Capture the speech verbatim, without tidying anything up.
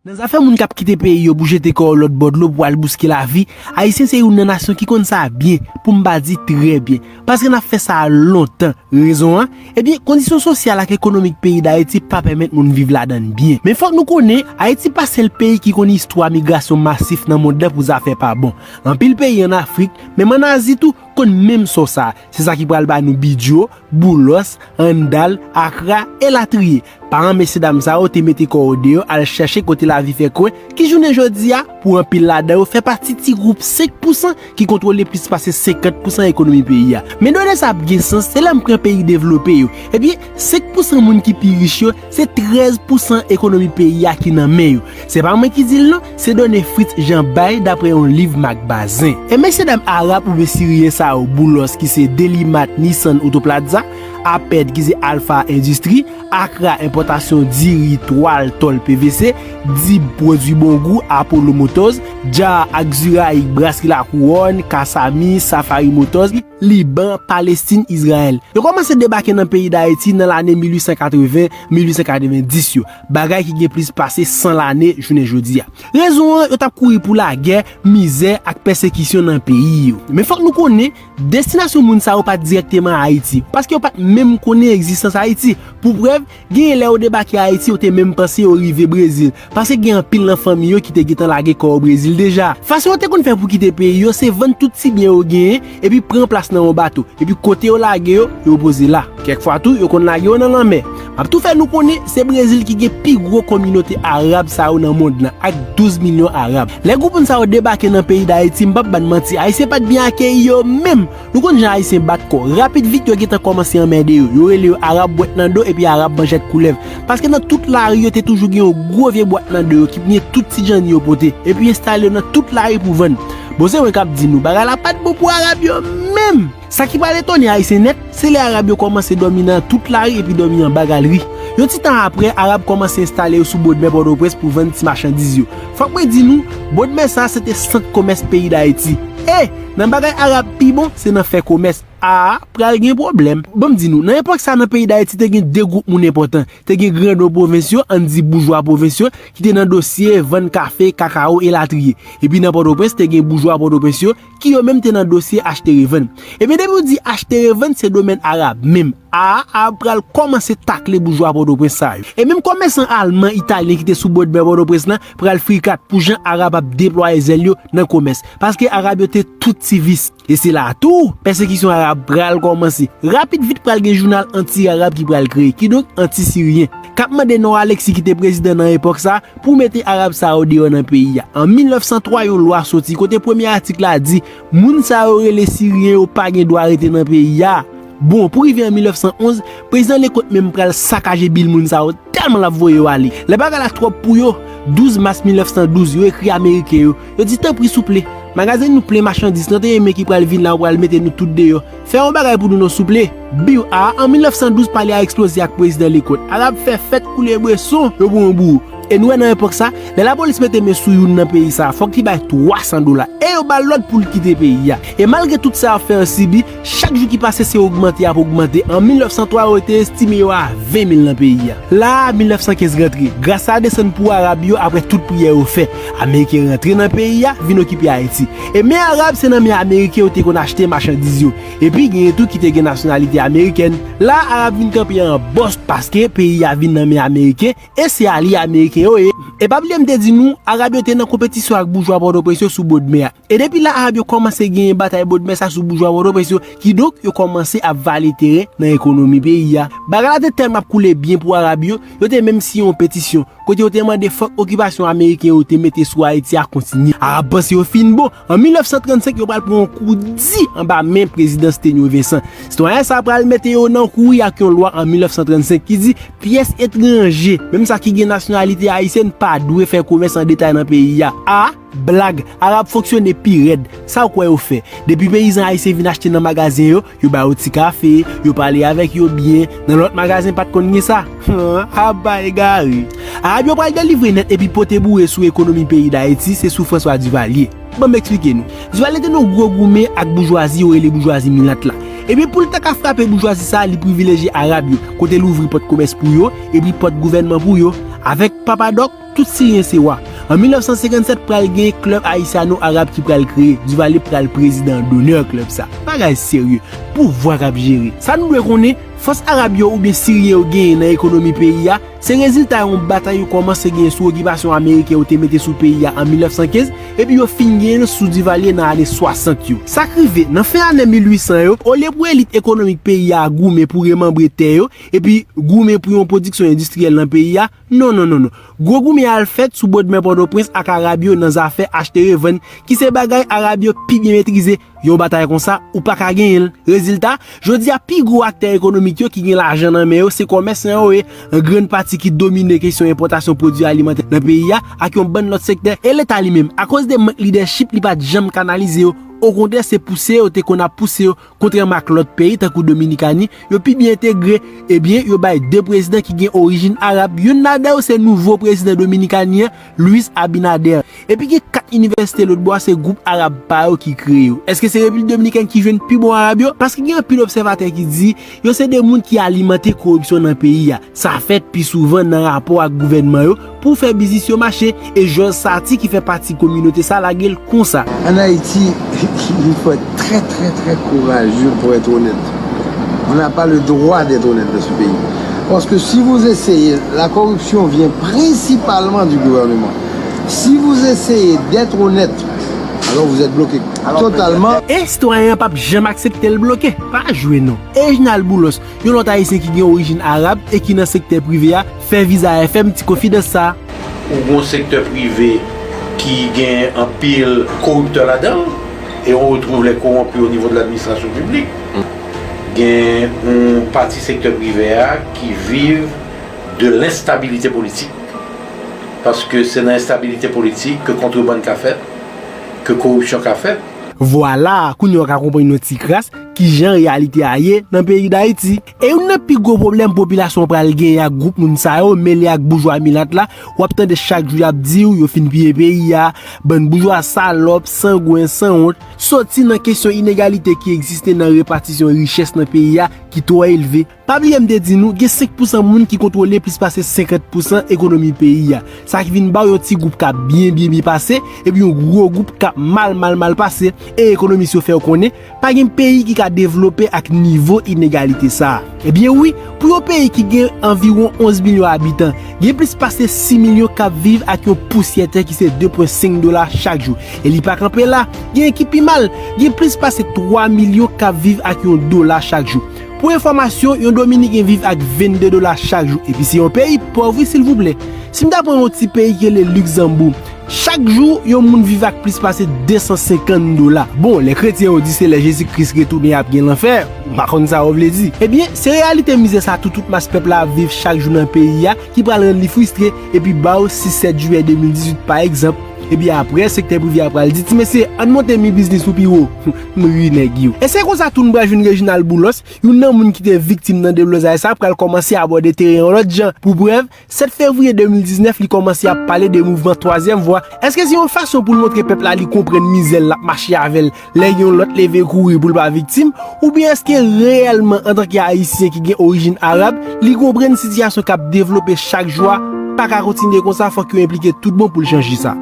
Nan zafè moun k ap kite peyi yo pou jete kò yo lòt bò dlo pou al bouske lavi, Ayisyen se youn nan nasyon ki konn sa byen, pou m pa di trè byen. Paske n ap fè sa lontan. Rezon an? Ebyen, kondisyon sosyal ak ekonomik peyi Dayiti pa pèmèt moun viv ladan l byen. Men fòk nou konnen, Ayiti pa sèl peyi ki konn istwa migrasyon masif nan mond lan pou zafè pa bon. Anpil peyi ann Afrik, menm ann Azi tou, konn menm sò sa a. Se sa ki pral ba nou Bidjo, Boulòs, Andal, Akra, elatriye. Paran mesyedam sa yo te mete kò yo deyò al chèche kote lavi fè kwen, ki jounen jodi a, pou anpil ladan yo, fè pati ti gwoup senk pousan ki kontwole plis pase senkant pousan ekonomi peyi a. Men done sa ap gen sans, se lè m pran peyi devlope yo. Ebyen, senk pousan moun ki pi rich yo, se trèz pousan ekonomi peyi a ki nan men yo. Se pa mwen ki di l non, se done Fritz Jean bay dapre yon liv Marc Bazin. E mesyedam arab oubyen siryen sa yo, Boulos ki se Delimat, Nissan, Autoplaza, Aped ki se Alpha Industrie, Akra enpòtasyon diri, twal, tòl, P V C, Dib pwodui bon gou, Apollo Motors, Jar ak Zurayik, Brasri Lakouwòn, Kasami, Safari Motors, Liban, Palestin, Izrayèl. Yo kòmanse debake nan peyi Dayiti nan lane mil uit san katreven, mil uit san katreven dis yo, bagay ki gen plis pase san lane jounen jodi a. Rezon an, yo t ap kouri pou lagè, mizè ak pèsekisyon nan peyi yo. Men fòk nou konnen, destinasyon moun sa yo pa t dirèkteman Ayiti, paske yo pa t menm konnen egzistans Ayiti. Pou prèv, genyen lè yo debake Ayiti, yo te menm panse yo rive Brezil, paske gen anpil nan fanmi yo ki te gentan lage kò yo Brezil deja. Fason yo te konn fè pou kite peyi yo, se vann tout ti byen yo genyen, epi pran plas nan yon bato, epi kote yo lage yo, yo poze la. Kèkfwa tou, yo konn lage yo nan lanmè. M ap tou fè nou konnen, se Brezil ki gen pi gwo kominote arab sa yo nan mond lan, ak douz milyon arab. Lè gwoup moun sa yo debake nan peyi Dayiti, m p ap bann manti, Ayisyen pa t byen akeyi yo menm. Nou konn jan Ayisyen bat kò. Rapid vit, yo gentan kòmanse anmède yo. Yo rele yo Arab bwèt nan do epi Arab manchèt koulèv. Paske nan tout lari, yo te toujou gen yon gwo vye bwat nan do yo ki t gen tout ti janni yo pote. Epi enstale yo nan tout lari pou vann. Bon, se mwen k ap di nou, bagay la pa t bon pou Arab yo menm. Sa ki pral etone Ayisyen nèt, se lè Arab yo kòmanse dòmi nan tout lari epi dòmi anba galri. Yon ti tan apre, Arab kòmanse enstale yo sou bòdmè Pòtoprens pou vann ti machandiz yo. Fòk mwen di nou, bòdmè sa a se te sant komès peyi Dayiti. E, nan bagay Arab pi bon, se nan fè komès. A, pral gen pwoblèm. Ban m di nou, nan epòk sa a nan peyi Dayiti te gen de gwoup moun enpòtan. Te gen grandon pwovens yo, ann di boujwa pwovens yo, ki te nan dosye vann kafe, kakawo, elatriye. Epi nan Pòtoprens, te gen boujwa Pòtoprens yo, ki yo menm te nan dosye achte revann. Ebyen, depi w di achte revann, se domèn Arab menm. A, Arab pral kòmanse takle boujwa Pòtoprens sa yo. E menm komèsan alman, italyen ki te sou bòdmè Pòtoprens lan pral frikat pou jan Arab ap deplwaye zèl yo nan komès. Paske Arab yo te tout sivis. E se la tou, pèsekisyon Arab pral kòmanse. Rapid vit pral gen jounal anti-Arab ki pral kreye, kidonk anti-Siryen, k ap mande Nò Aleksi ki te prezidan nan epòk sa pou mete Arab sa yo deyò nan peyi a. An mil nèf san twa, yon lwa soti kote premye atik la di, moun sa yo rele Siryen yo pa gen dwa rete nan peyi a. Bon, pou rive an mil nèf san onz, prezidan Lecoq menm pral sakaje bil moun sa yo tèlman l ap voye yo ale. Lè bagay la twòp pou yo, douz mas mil nèf san douz, yo ekri Ameriken yo, yo di, tanpri, souple, magazen nou plen machandiz, nou te renmen ki pral vin la, yo pral mete nou tout deyò. Fè yon bagay pou nou non, souple. Biw a, an mil nèf san douz, pale a eksploze ak prezidan Lecoq. Arab fè fèt, koule bweson, yo pran yon bourou. E nou wè nan epòk sa, lè lapolis mete men sou youn nan peyi sa, fòk li bay twa san dola. E yo ba l lòd pou l kite peyi a. E malgre tout sa y ap fè yo sibi, chak jou ki pase se ogmante y ap ogmante. An mil nèf san twa, yo te estime yo a ven mil nan peyi a. La a, mil nèf san kenz rantre. Gras la desann pou Arab yo apre tout priyè yo fè. Ameriken rantre nan peyi a, vin okipe Ayiti. E men Arab, se nan men Ameriken yo te konn achte machandiz yo. Epi genyen tou ki te gen nasyonalite amerikèn. La, Arab vin kanpe an bòs paske peyi a vin nan men Ameriken e se alye ameriken yo ye. E pa bliye m te di nou, Arab yo te nan konpetisyon ak boujwa Pòtoprens yo sou bòdmè a. E depi la, Arab yo kòmanse genyen batay bòdmè sa sou boujwa Pòtoprens yo, kidonk yo kòmanse ap vale teren nan ekonomi peyi a. Bagay la te tèlman ap koule byen pou Arab yo, yo te menm siyen yon petisyon, kote yo te mande fòk okipasyon ameriken yo te mete sou Ayiti a kontinye. Arab panse yo fin bon. An mil nèf san trannsenk, yo pral pran yon kou di anba men prezidan Stenyo Vincent. Sitwayen sa pral mete yo nan kouri ak yon lwa an mil nèf san trannsenk ki di pyès etranje, menm sa ki gen nasyonalite ayisyèn, pa dwe fè komès an detay nan peyi a. A, blag, Arab fonksyone pi rèd. Sa w kwè yo fè? Depi peyizan ayisyen vin achte nan magazen yo, yo ba yo ti kafe, yo pale avèk yo byen. Nan lòt magazen pa t konn gen sa. Aba egare. Arab yo pral delivre nèt epi pote boure sou ekonomi peyi Dayiti, se sou François Duvalier. Ban m eksplike nou. Duvalier te nan yon gwo goumen ak boujwazi yo rele boujwazi milat la. Epi pou l ta ka frape boujwazi sa, li privilejye Arab yo, kote l ouvri pòt komès pou yo, epi pòt gouvènman pou yo, avèk Papa Dòk, tout Siryen se wa. An mil nèf san senkann sèt pral gen klèb ayisyano-arab ki pral kreye. Duvalier pral prezidan donè klèb sa. Bagay serye. Pouvwa k ap jere. Sa nou dwe konnen, fòs arab yo oubyen siryen yo genyen nan ekonomi peyi a, se rezilta yon batay yo kòmanse genyen sou okipasyon ameriken yo te mete sou peyi a an mil nèf san kenz, epi yo fin genyen l sou Duvalier nan ane swasant yo. Sa k rive, nan fen ane mil uit san yo, olye pou elit ekonomik peyi a goumen pou remanbre tè yo, epi goumen pou yon pwodiksyon endistriyèl nan peyi a, non, non, non, non. Gwo goumen al fèt sou bòdmè Pòtoprens ak Arab yo nan zafè achte revann, ki se bagay Arab yo pi byen metrize. Yon batay konsa, ou pa ka genyen l. Rezilta, jodi a, pi gwo aktè ekonomik yo ki gen lajan nan men yo, se kòmèsan yo ye, an grann pati ki domine kesyon enpòtasyon pwodui alimantè nan peyi a, ak yon bann lòt sektè, e Leta li menm, akoz de mank lidèchip, li pa t janm kanalize yo. Okontrè, se pouse yo te konn ap pouse yo, kontrèman ak lòt peyi, tankou Dominikani, yo pi byen entegre, ebyen, yo bay de prezidan ki gen orijin arab. Youn ladan yo se nouvo prezidan Dominikani an, Luis Abinader. Epi gen kat inivèsite lòt bò a, se gwoup arab pa yo ki kreye yo. Èske se Repiblik Dominikèn ki jwenn pi bon arab yo? Paske gen anpil obsèvatè ki di, yo se de moun ki alimante koripsyon nan peyi a. Sa fèt pi souvan nan rapò ak gouvènman yo pou fè biznis yo mache, e Jòj Sati ki fè pati kominote sa lage l konsa. En Haïti, il faut être très, très, très courageux pour être honnête. On n'a pas le droit d'être honnête dans ce pays. Parce que si vous essayez, la corruption vient principalement du gouvernement. Si vous essayez d'être honnête, alors vous êtes bloqué totalement. E sitwayen an p ap janm aksepte l bloke. Pa jwe non. E Reginald Boulos, yon lòt ayisyen ki gen orijin arab e ki nan sektè prive a, fè Viza F M ti konfidans sa a. Ou gon sektè prive ki gen anpil koriptè ladan l, et on retrouve les corrompus au niveau de l'administration publique. Gen yon pati sektè prive a ki viv de l'instabilité politique. Paske se nan enstabilite politik ke kontrebann ka fèt, ke koripsyon ka fèt. Vwala, kounye a w ka konprann yon ti kras kijan reyalite a ye nan peyi Dayiti. E youn nan pi gwo pwoblèm popilasyon an pral genyen ak gwoup moun sa yo, mele ak boujwa milat la, w ap tande chak jou y ap di w yo fin piye peyi a, bann boujwa salòp, sangwen, sanwont, soti nan kesyon inegalite ki egziste nan repatisyon richès nan peyi a ki twò elve. Pa bliye m te di nou, gen senk pousan moun ki kontwole plis pase senkant pousan ekonomi peyi a. Sa ki vin ba w yon ti gwoup k ap byen, byen, byen pase, epi yon gwo gwoup k ap mal, mal, mal pase. E ekonomis yo fè w konnen, pa gen peyi ki ka devlope ak nivo inegalite sa a. Ebyen wi, pou yon peyi ki gen anviwon onz milyon abitan, gen plis pase sis milyon k ap viv ak yon pousyè tè ki se de pwen senk dola chak jou. E li pa kanpe la, gen ki pi mal, gen plis pase twa milyon k ap viv ak yon dola chak jou. Pou enfòmasyon, yon Dominiken viv ak vennde dola chak jou. Epi se yon peyi pòv, wi, silvouplè. Si m ta pran yon ti peyi ki rele Ligzanbou, chak jou, yon moun viv ak plis pase de san senkant dola. Bon, lè kretyen yo di se lè Jezi Kris retounen y ap gen lanfè, m pa konn sa yo vle di. Ebyen, se reyalite mizè sa tou tout mas pèp la ap viv chak jou nan peyi a ki pral rann li fristre, epi ba w sis sèt jiyè de mil dizuit, pa egzanp, epi apre, sektè prive a pral di, "Ti mesye, ann monte mi biznis pou pi wo." M ri nèg yo. E se konsa tou n pral jwenn Reginald Boulos, youn nan moun ki te viktim nan deblozay sa, pral kòmanse abòde teren yon lòt jan. Pou prèv, sèt fevriye de mil diznèf, li kòmanse ap pale de mouvman twazyèm vwa. Èske se yon fason pou l montre pèp la li konprann mizè l, l ap mache avè l, lè yon lòt leve kouri pou l pa viktim? Oubyen èske reyèlman, antanke Ayisyen ki gen orijin arab, li konprann sitiyasyon k ap devlope chak jou a pa ka kontinye konsa, fòk yo enplike tout bon pou l chanje sa?